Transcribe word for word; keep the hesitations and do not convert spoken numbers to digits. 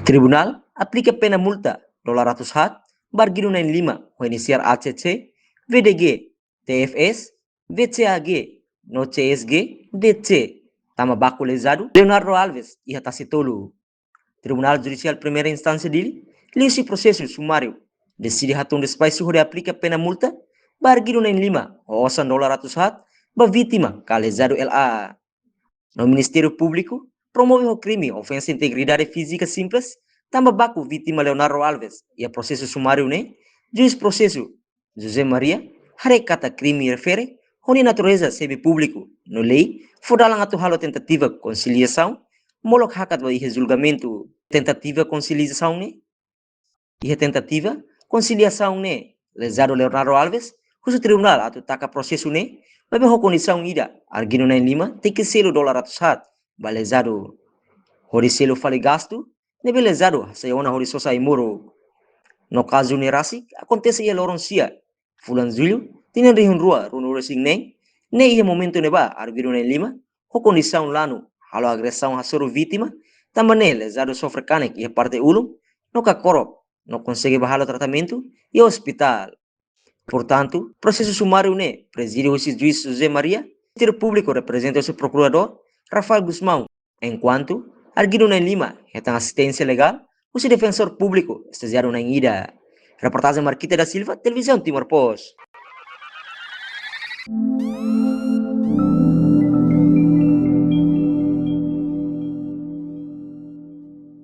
Tribunál aplika pena multa dolar ratus haat ba arguidu na'in lima ho inisiál A C C, V D G, T F S, V C A G no C S G D C, tanba baku lezadu Leonardo Alves iha Tasi Tolu. Tribunál Judisiál Primeira Instánsia Dili, liuhusi prosesu sumáriu, deside hatun despaxu hodi aplika pena multa ba arguidu na'in lima ho osan dolar ratus haat ba vítima ka lezadu L A. No Ministériu Públiku promove ho krime ofensa integridade fízika simples, tanba baku vítima Leonardo Alves iha prosesu sumáriu ne'e, juís prosesu José Maria haree katak krime refere ho nia natureza semipúbliku no lei fó dalan atu halo tentativa konsiliasaun, molok hakat ba iha julgamentu. Tentativa konsiliasaun ne'e, iha tentativa konsiliasaun ne'e, lezadu Leonardo Alves husu tribunál atu taka prosesu ne'e, maibé ho kondisaun ida, arguidu na'in lima tenke selu dolar ratus haat ba lezadu hodi selu fali gastu ne'ebé lezadu hasai ona hodi sosa ai-moruk. No kazu ne'e rasik akontese iha loron sia fulan Jullu tinan rihun rua ruanulu-resin-neen, ne'e iha momentu ne'ebá arguidu na'in lima ho kondisaun lanu halo agresaun hasoru vítima, tanba ne'e lezadu sofre kanek iha parte ulun no kakorok, no konsege bá halo tratamentu iha ospitál. Portantu, prosesu sumáriu ne'e prezide husi juís José Maria, Ministériu Públiku reprezenta husi Prokuradór Rafael Gusmão, enkuantu arguidu na'in lima hetan asisténsia legál husi Defensór Públiku estajiáriu na'in ida. Reportajen Marquita da Silva, Televizaun Timor Post.